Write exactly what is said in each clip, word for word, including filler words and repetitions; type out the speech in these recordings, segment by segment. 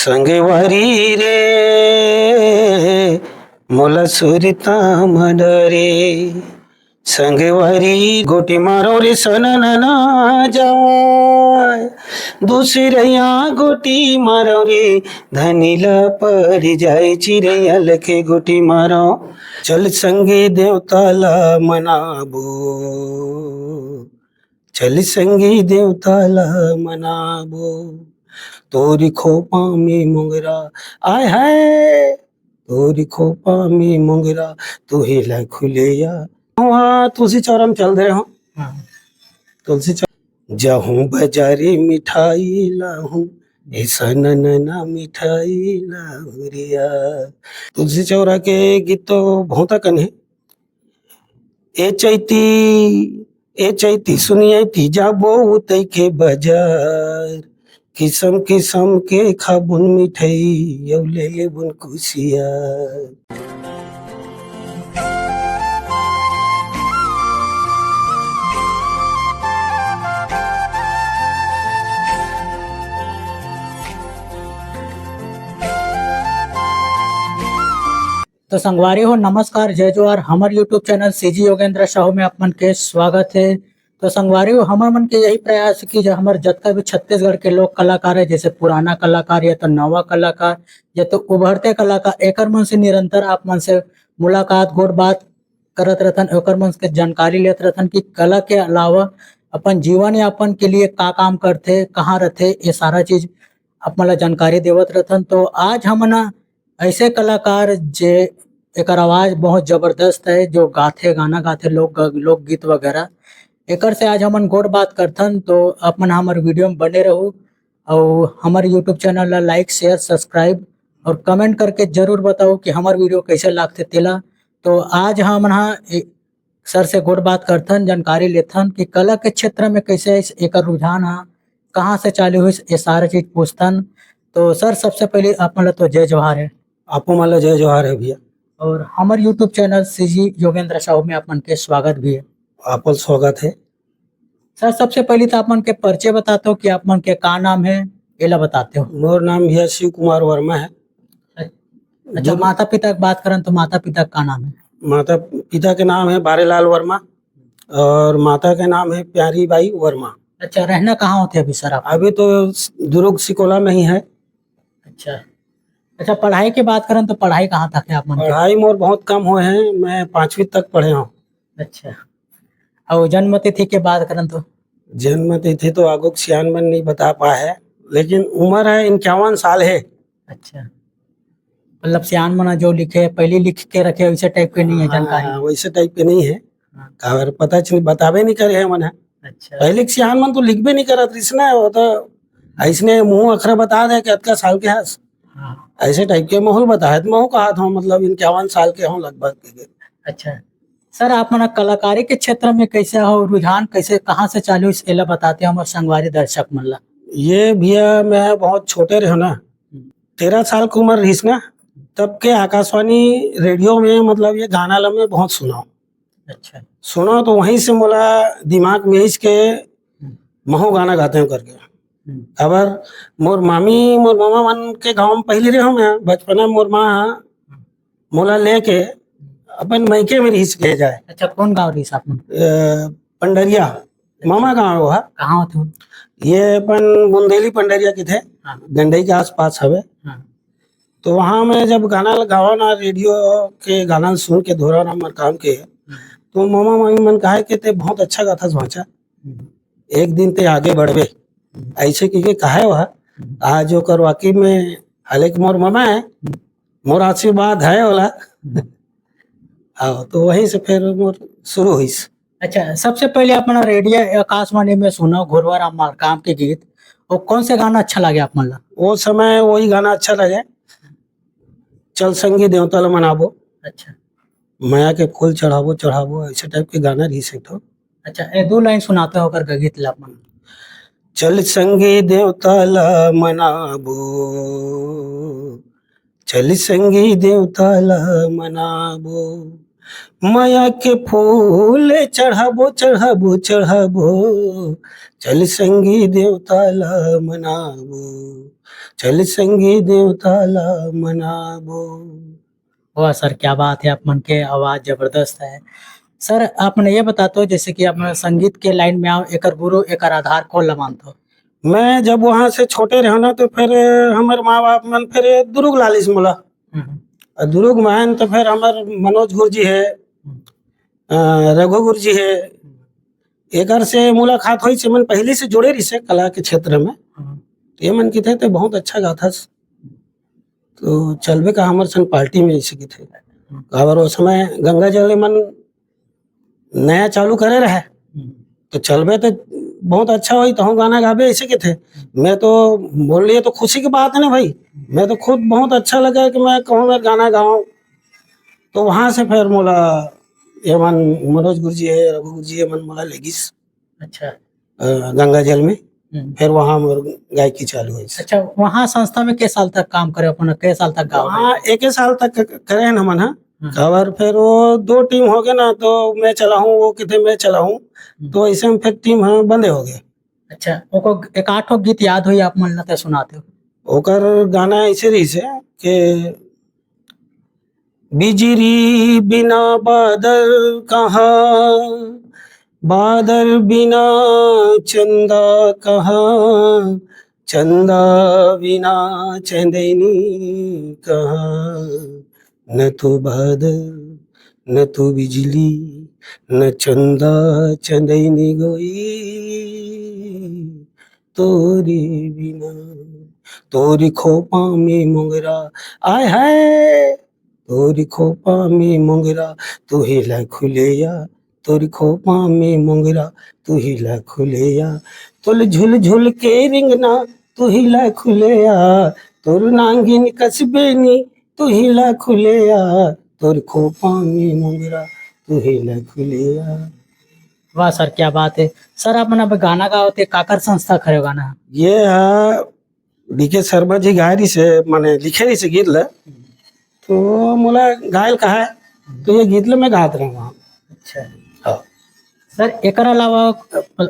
संगवारी रे, मोला सुरता म डरे। संगवारी गोटी मारो रे, सनन ना जाए। दूसरैया गोटी मारो रे, धनी ला पड़ जाए। चिरैया लके गोटी मारो, चल संगी देवता ला मनाबो। चल संगी देवता ला मनाबो। तोरी खोपा में मोंगरा, आय हाय। तोरी खोपा में मोंगरा, तुही ला खुलेया। वहाँ तुलसी चौरा में चल दे रहे हो। हाँ। तुलसी चौरा, जाहूँ बाजारे मिठाई लाहूँ, ऐसा ननना मिठाई लाहूँ रिया। तुलसी चौरा के गीत तो बहुत कन है। ए चैती, ए चैती, सुनिए ती जाबो उतई के बाजार, किसम किसम के खाबुन मिठाई, अउ ले लेबुन कुसियार। तो संगवारी हो, नमस्कार, जय जोहार। हमर YouTube channel CG Yogendra Sahu में आप मन के स्वागत है। तो संगवारी हो, हमर मन के यही प्रयास है कि जो हमर जतका भी छत्तीसगढ़ के लोक कलाकार है, जैसे पुराना कलाकार या तो नवा कलाकार या तो उभरते कलाकार, एकर मन से निरंतर आप मन से मुलाकात, गोठ बात करत रहथन, ओकर मन के जानकारी लेत रहथन कि कला के अलावा अपन जीवन यापन के लिए का काम करथे, कहाँ रहथे, ये सारा चीज आप मन ला जानकारी देवत रहथन। तो आज हमन ह ऐसे कलाकार जे एकर आवाज बहुत जबरदस्त है, जो गाथे, गाना गाथे, लोक ग-, लोकगीत वगैरह, एकर से आज हमन गोठ बात करथन। तो आप मन हमर वीडियो में बने रहू, अउ हमर YouTube चैनल ला like, share, subscribe और comment करके जरूर बताओ कि हमर वीडियो कैसे लागथे तेला। तो आज हमन ह ए-, सर से गोठ बात करथन, जानकारी लेथन कि कला के क्षेत्र में कैसे इस, एकर रुझान ह, कहाँ से चालू होइस, ये सारा चीज पूछथन। तो सर, सबसे पहले आप मन ला तो जय जोहार है। आपो मन ला जय जोहार है भैया। और हमर YouTube channel CG Yogendra Sahu में आप मन के स्वागत भी है। आपन स्वागत है। सर, सबसे पहले तो आप मन के परिचय बताते हो कि आप मन के का नाम है, एला बताते हो। मोर नाम भैया शिव कुमार वर्मा है। अच्छा, गुरु- माता पिता की बात करन तो माता पिता का नाम है? माता पिता के नाम है बारेलाल वर्मा और माता के नाम है प्यारी बाई वर्मा। अच्छा, रहना कहाँ होते अभी सर आप? अभी तो दुर्ग सिकोला में ही है। अच्छा, अच्छा, पढ़ाई की बात करन तो पढ़ाई कहाँ तक है आप मन के? पढ़ाई मोर बहुत कम हुए हैं, मैं पाँचवीं तक पढ़े हूँ। अच्छा, अउ जन्म तिथि के बात करन तो? जन्म तिथि तो आगू के सियान मन नहीं बता पाए है, लेकिन उम्र है इक्यावन साल है। अच्छा, मतलब सियान मन जो लिखे, पहले लिख के रखे, वैसे टाइप के नहीं है हाँ, जानकारी? हाँ, वैसे टाइप के नहीं है। हाँ। काबर पता च-, बताबे नहीं करे है मन है। अच्छा। पहले के सियान मन तो लिखबे नहीं करत रहिस ना, वो तो ऐसने मुंह अखरा बता दे कि अतका साल के हस। हाँ। ऐसे टाइप के महूँ बताए, तो महूँ कहा था, मतलब, इक्यावन साल के हों लगभग। अच्छा। सर, आप मन कलाकारी के क्षेत्र में कैसे हो, रुझान कैसे, कहाँ से चालू होइस, एला बताते हो हमर संगवारी दर्शक मन ला। ये भैया, मैं बहुत छोटे रहे ना, हम्म। तेरह साल की उम्र रहिस ना, तब के आकाशवाणी रेडियो में, मतलब, ये गाना ला मैं बहुत सुना। अच्छा। सुना तो वहीं से मोला दिमाग में इसके हम्म। महूँ गाना गाते हो करके। हम्म। काबर मोर मामी, मोर मामा मन के गाँव में पहले रहे हूँ मैं, बचपना में मोर माँ मोला लेके अपन मायके में रहिस ले जाए। अच्छा, कौन गाँव रहिस आप मन? अ, पंडरिया, मामा गाँव है वो। कहाँ होते हो? ये अपन बुंदेली पंडरिया के थे, हाँ। गंडई के आसपास हवे। हाँ। तो वहाँ मैं जब गाना लगावा ना, रेडियो के गाना सुन के धोरा राम मरकाम के, हाँ। तो मामा मामी मन कहा कि ते बहुत अच्छा गाथस भांचा। हम्म। एक दिन ते आगे बढ़बे। हम्म। ऐसे कह के कहा है वह। हम्म। आज ओकर वाकई में हालांकि मोर मामा है, हम्म। मोर आशीर्वाद है ओला। हम्म। हाँ, तो वहीं से फिर मोर शुरू होइस। अच्छा, सबसे पहले आप मन रेडियो आकाशवाणी में सुना घुरवा राम मरकाम के गीत, वो कौन से गाना अच्छा लगे आप मन ला? वो समय वही गाना अच्छा लगे, चल संगी देवता ला मनाबो। अच्छा। मया के फूल चढ़ाबो, चढ़ाबो, ऐसे टाइप के गाना रहिस एक ठो। अच्छा, ये दो लाइन सुनाते हो अगर गीत ला आप मन। चल संगी देवता ला मनाबो, चल संगी देवता ला मनाबो, मया के फूल चढ़ाबो, चढ़ाबो, चढ़ाबो, चल संगी देवता ला मनाबो। चल संगी देवता ला मनाबो। वाह सर, क्या बात है, आप मन के आवाज जबरदस्त है। सर, आप मन ये बता दो, जैसे कि आप मन संगीत के लाइन में आओ, एकर गुरु, एकर आधार कौन ला मानथो? मैं जब वहाँ से छोटे रहे ना, तो फिर हमर माँ बाप मन फिर दुरुग लालिस मोला। हम्म। और दुरुग मान तो फिर हमर मनोज गुरुजी है, हम्म। अ, रघु गुरुजी है, एकर से मुलाकात होइस, ये मन पहले से जुड़े रहिसे कला के क्षेत्र में। हम्म। तो ये मन किथे ते बहुत अच्छा गाथस, तो चलबे का हमर संग पार्टी में, ऐसे किथे। हम्म। काबर वो समय गंगा जल मन नया चालू करे रहे, हम्म। तो चलबे तो बहुत अच्छा होई, तहूँ गाना गाबे, ऐसे किथे। मैं तो बोल लिए तो खुशी की बात है ना भाई, मैं तो खुद बहुत अच्छा लगा कि मैं कहूँ मैं गाना गाऊँ। तो वहाँ से फिर मोला ये मन मनोज गुरुजी है, रघु गुरुजी है, मन मोला लेगिस। अच्छा। अ, गंगा जल में। हम्म। फिर वहाँ मोर गायकी चालू होइस। अच्छा, वहाँ संस्था में के साल तक काम करे अपन, के साल तक गाओ? वहाँ एक साल तक क-, करे हैं हमन, हाँ। हम्म। काबर फिर वो दो टीम हो गए ना, तो मैं चलाहूँ, वो किथे मैं चलाहूँ, हम्म। तो ऐसे में फिर टीम हम बंदे हो गए। अच्छा, ओको एक आध ठो गीत याद होई आप मन ला ते सुनाते हो? ओकर गाना ऐसे रहिसे कि बिजली बिना बादल कहाँ, बादल बिना चंदा कहाँ, चंदा बिना चंदैनी कहाँ। न तो बादल, न तो बिजली, न चंदा चंदैनी गोई, तोरे बिना। तोरी खोपा में मोंगरा, आय हाय, तोरी खोपा में मोंगरा, तू ही ला खुलेया। तोरी खोपा में मोंगरा, तू ही ला खुलेया। तोल झुल झुल के रिंगना, तू ही ला खुलेया। तोर नांगिन कसबे नी, तू ही ला खुलेया। तोर खोपा में मोंगरा, तू ही ला खुलेया। वाह सर, क्या बात है। सर, आप मन अब गाना गाओ ते काकर संस्था खरे गाना? ये है डीके शर्मा जी गाय रहिसे, माने लिखे रहिसे गीत ला, तो मोला गायल कहा है, तो ये गीत ला मैं गात रहूँ। अच्छा। हाँ। सर, एकर अलावा,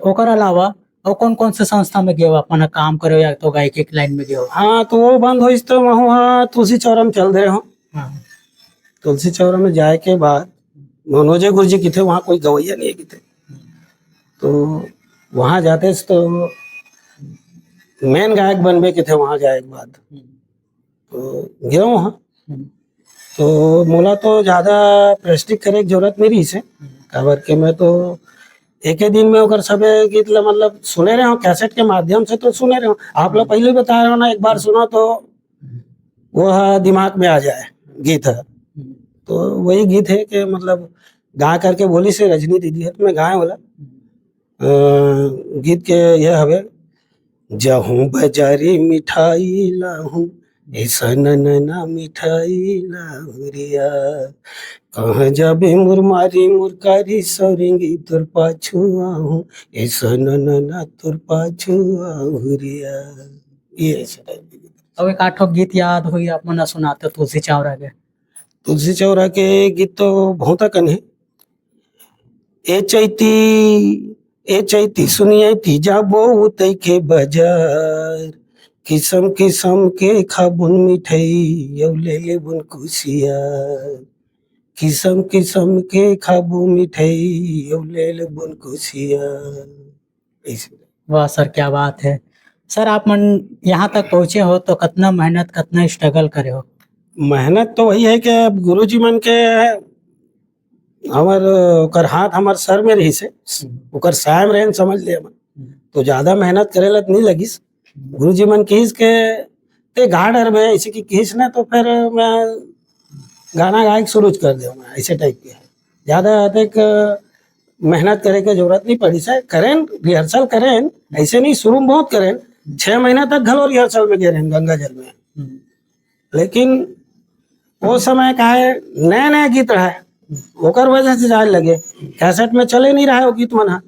ओकर अलावा और कौन कौन से संस्था में गए हो, अपन काम करे हो या तो गायकी के लाइन में गए हो? हाँ, तो वो बंद होइस तो महू हा तुलसी चौरा में चल दे हूँ। हाँ। तुलसी चौरा में जाए के बाद मनोजे गुरुजी किथे, वहाँ कोई गवैया नहीं है किथे। तो वहाँ जाते से तो मेन गायक बनबे किथे वहाँ जाए के बाद। हम्म। तो गए हूँ वहाँ। हम्म। तो मोला तो ज्यादा प्रैक्टिस करे के जरूरत नहीं रहिसे। हम्म। काबर के मैं तो एके दिन में ओकर सबे गीत ला मतलब सुने रहे हूँ, कैसेट के माध्यम से तो सुने रहे हूँ। आप लोग हम्म। पहले बता रहे हो ना, एक बार सुना तो वो ह दिमाग में आ जाए गीत ह। हम्म। तो वही गीत है कि मतलब गा करके बोलिसे रजनी दीदी है, तो मैं गाए वाला। हम्म। अ, गीत के यह हवे, जाहूँ बाजारे मिठाई लाहूँ, ऐसा नैना मिठाई लाहूँ रिया। कहाँ जाबे मोर मारी मोर कारी सौरेंगी तोर पाछू आहूँ, ऐसा नैना तोर पाछू आहूँ रिया। ये ऐसे टाइप के गीत। अब एक आठ ठो गीत याद होई, आप मन ला सुनाते तुलसी चौरा के। तुलसी चौरा के गीत तो बहुत अकन है। ए चैती, ए चैती सुनियैती जाबो उतई के बाजार। किसम किसम के खाबुन मिठाई, अउ ले लेबुन कुसियार। किसम किसम के खाबो मिठाई, अउ ले लेबुन कुसियार। ऐसे। वाह सर, क्या बात है। सर, आप मन यहाँ तक पहुँचे हो तो कितना मेहनत, कितना स्ट्रगल करे हो? मेहनत तो वही है कि अब गुरुजी मन के हमर, ओकर हाथ हमर सर में रहिसे, हम्म। ओकर साय में रहेन, समझ ले हमन। हम्म। तो ज्यादा मेहनत करे ला नहीं लगिस। हम्म। गुरुजी मन किहिस के ते गा डरबे, ऐसे कि किहिस ना, तो फिर मैं गाना गाए के शुरू कर दे, ऐसे टाइप के। ज्यादा अधिक मेहनत करे के जरूरत नहीं पड़िस हे। करेन, रिहर्सल करेन, ऐसे नहीं, शुरू में बहुत करेन, छह महीना तक घलो रिहर्सल में गए रहेन गंगा जल में। हम्म। लेकिन वो समय का है, नया नया गीत रहा है, ओकर वजह से जाए लगे, कैसेट में चले नहीं रहा है वो गीत मन ह।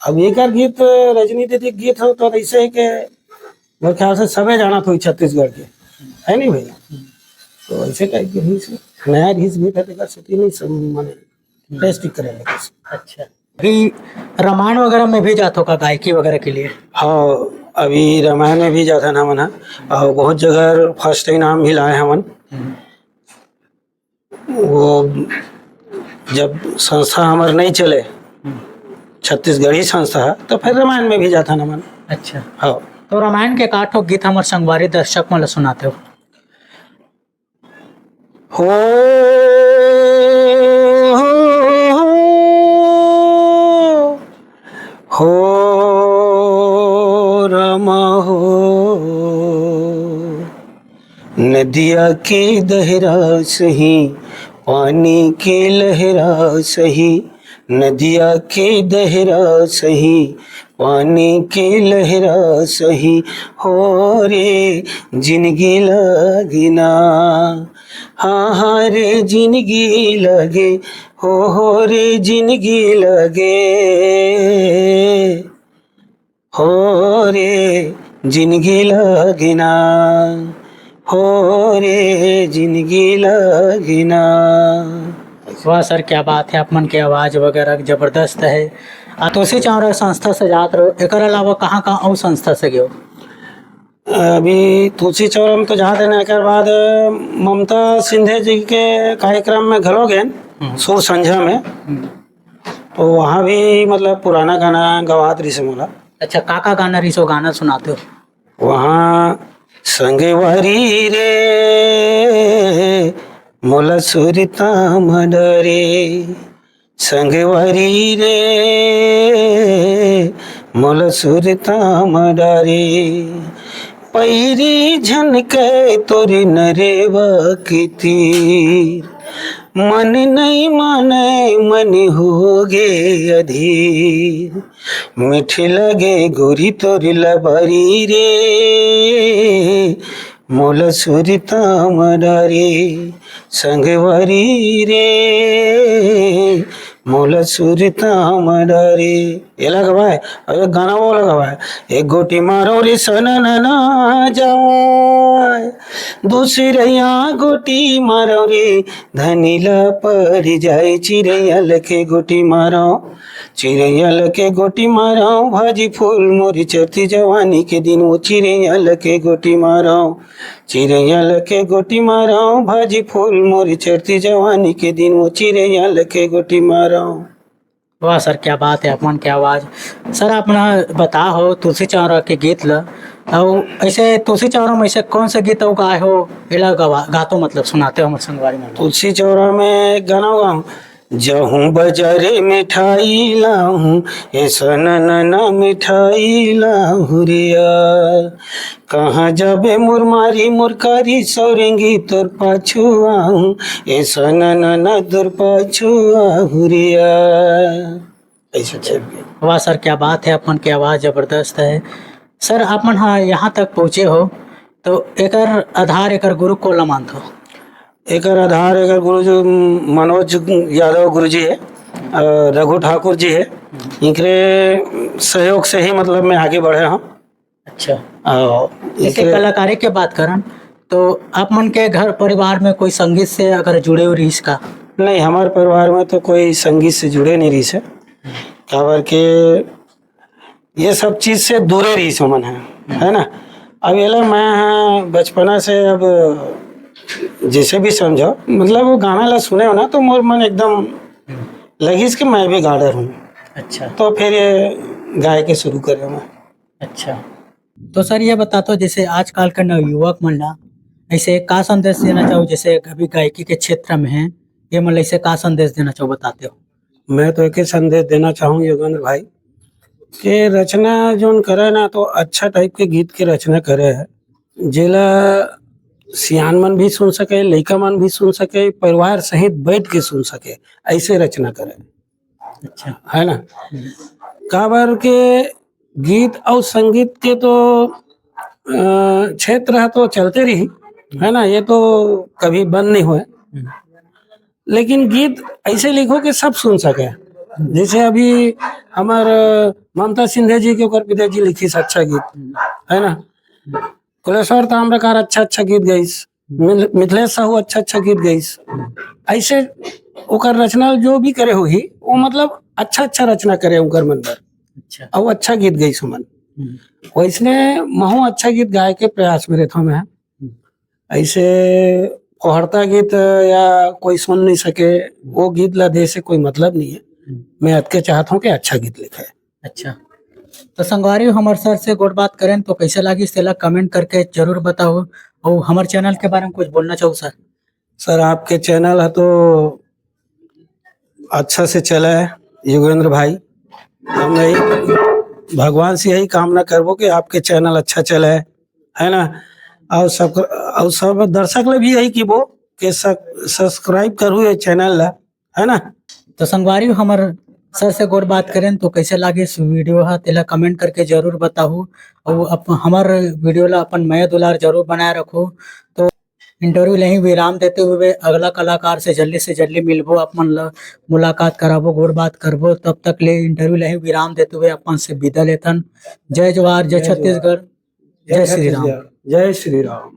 अब एकर गीत, रजनी दीदी के गीत हो तो ऐसे है कि मोर ख्याल से सबे जानत होई छत्तीसगढ़ के, है नहीं भैया? तो ऐसे टाइप के रहिस, नया रहिस गीत है, तेकर सेती नहीं सब माने हम्म। टेस्ट करे लगे। अच्छा, अभी रामायण वगैरह में भी जात हो का गायकी वगैरह के लिए? हाँ, अभी रामायण में भी जाथन हमन ह, अउ बहुत जगह फर्स्ट इनाम भी लाए हमन। वो जब संस्था हमर नहीं चले, छत्तीसगढ़ी संस्था ह, तो फिर रामायण में भी जाथन हमन। अच्छा। हाँ। तो रामायण के का ठो गीत हमर संगवारी दर्शक मन ल सुनाते हो? हो, हो, हो, रामा हो। नदिया के दहरा सही, पानी के लहरा सही, नदिया के दहरा सही, पानी के लहरा सही, हो रे जिनगी लगना, हाँ, हाँ रे जिनगी लगे, हो, हो रे जिनगी लगे, हो रे जिनगी लगना, हो रे जिनगी लगना। वाह सर, क्या बात है, आप मन के आवाज वगैरह जबरदस्त है। आ, तुलसी चौरा संस्था से जात रहो, एकर अलावा कहाँ कहाँ अउ संस्था से गयो? अभी तुलसी चौरा में तो जात है ना, एकर बाद ममता सिंधे जी के कार्यक्रम में घलो गेन, हम्म। सुर संझा में। हम्म। तो वहाँ भी मतलब पुराना गाना गवात रहिस मोला। अच्छा, का का गाना रहिस, वो गाना सुनाते हो? वहाँ संगवारी रे, मोला सुरता म डरे, संगवारी रे, मोला सुरता म डरे, पैरी झनके तोर नरेवा के तीर, मन नहीं माने मन हो गे अधीर, मीठ लगे गोरी तोर लबरी रे, मोला सुरता म डरे, संगवारी रे, मोला सुरता म डरे। एला गवाए, अउ एक गाना वो ला गवाए, एक गोटी मारो रे सननना जाए, दूसरैया गोटी मारो रे, धनी ला पड़ जाए, चिरैया लके गोटी मारो, चिरैया लके गोटी मारो, भाजी फूल मोरी चढ़ती जवानी के दिन, वो चिरैया लके गोटी मारो, चिरैया लके गोटी मारो, भाजी फूल मोरी चढ़ती जवानी के दिन, वो चिरैया लके गोटी मारो। वाह सर, क्या बात है, आप मन के आवाज। सर, आप मन बता हो तुलसी चौरा के गीत ल, अउ ऐसे तुलसी चौरा में ऐसे कौन से गीत अउ गाए हो, एला गवा, गातो मतलब सुनाते हो हमर संगवारी मन ल। तुलसी चौरा में एक गाना गाऊं, जहूं बजारे मिठाई लाहूं, ए सननना मिठाई लाहूं रे यार, कहाँ जाबे मोर मारी मोर कारी सौरेंगी तोर पाछू आहूं, ए सननना तोर पाछू आहूं रे यार। ऐसे चल गया। वाह सर, क्या बात है, आप मन के आवाज जबरदस्त है। सर, आप मन हा यहाँ तक पहुँचे हो, तो एकर आधार, एकर गुरु कोन ला मानथो? एकर आधार, एकर गुरु जो मनोज यादव गुरुजी है, अ, रघु ठाकुर जी है, इनके सहयोग से ही मतलब मैं आगे बढ़े हूँ। अच्छा। अ, जैसे इनके कलाकारी के बात करन, तो आप मन के घर परिवार में कोई संगीत से अगर जुड़े हुए रहिस का? नहीं, हमारे परिवार में तो कोई संगीत से जुड़े नहीं रहिस है, काबर के ये सब चीज से दूरे रहिस हमन है, है ना? अब एला मैं ह बचपना से, अब जैसे भी समझो, मतलब वो गाना ला सुने हो ना, तो मोर मन एकदम लगिस कि मैं भी गा डरहूं। अच्छा। तो फिर ये गाए के शुरू करे मैं। अच्छा, तो सर ये बताते हो, जैसे आजकल के नवयुवक मन ला ऐसे का संदेश देना चाहो, जैसे अभी गायकी के क्षेत्र में है, ये मन ला ऐसे का संदेश देना चाहो, बताते हो? मैं तो एक ही संदेश देना चाहूँ योगेंद्र भाई, के रचना जोन करे ना, तो अच्छा टाइप के गीत के रचना करे है, जेला सियान मन भी सुन सके, लइका मन भी सुन सके, परिवार सहित बैठ के सुन सके, ऐसे रचना करे। अच्छा। है ना? हम्म। काबर के गीत अउ संगीत के तो, अ, क्षेत्र है तो चलते रही, है ना? ये तो कभी बंद नहीं हुए। हम्म। लेकिन गीत ऐसे लिखो कि सब सुन सके। जैसे अभी हमार ममता सिंधे जी के ऊपर विद्या जी लिखिस अच्छा गीत, है ना? कुलेश्वर ताम्रकार अच्छा अच्छा गीत गाइस, मिल-, मिथिलेश साहू अच्छा अच्छा गीत गाइस। ऐसे ओकर रचना जो भी करे होही, वो मतलब अच्छा अच्छा रचना करे ओकर मन बर। अच्छा। अउ अच्छा गीत गाइस हमन। हम्म। वैसने महू अच्छा गीत गाए के प्रयास में रहता हूँ मैं। हम्म। ऐसे कोहड़ता गीत या कोई सुन नहीं सके, वो गीत ला दे से कोई मतलब नहीं है। हम्म। मैं अतके चाहत हूँ कि अच्छा गीत लिखे। अच्छा, तो संगवारी हो, हमर सर से गोठ बात करेन तो कैसे लागिस, तेला कमेंट करके जरूर बताओ। और हमर चैनल के बारे में कुछ बोलना चाहो सर? सर, आपके चैनल है तो अच्छा से चले, युगेंद्र भाई। हम यही भगवान से यही कामना करबो कि आपके चैनल अच्छा चले, है ना? और सब, और सब दर्शक ले भी यही कीबो कि सक-, सब्सक्राइब करू ये चैनल ला, है ना? तो संगवारी हो, हमर सर से गोठ बात करेन तो कैसे लागिस वीडियो हा, तेला कमेंट करके जरूर बताहू। और अप-, हमर वीडियो ला अपन मया दुलार जरूर बनाए रखो। तो इंटरव्यू ले ही विराम देते हुए अगला कलाकार से जल्दी से जल्दी मिलबो, अपन ला मुलाकात कराबो, गोठ बात करबो। तब तक ले इंटरव्यू ले ही विराम देते हुए अपन से विदा लेथन। जय जोहार, जय जय जोहार। छत्तीसगढ़, जय जय श्री राम। छत्तीसगढ़, जय श्री राम।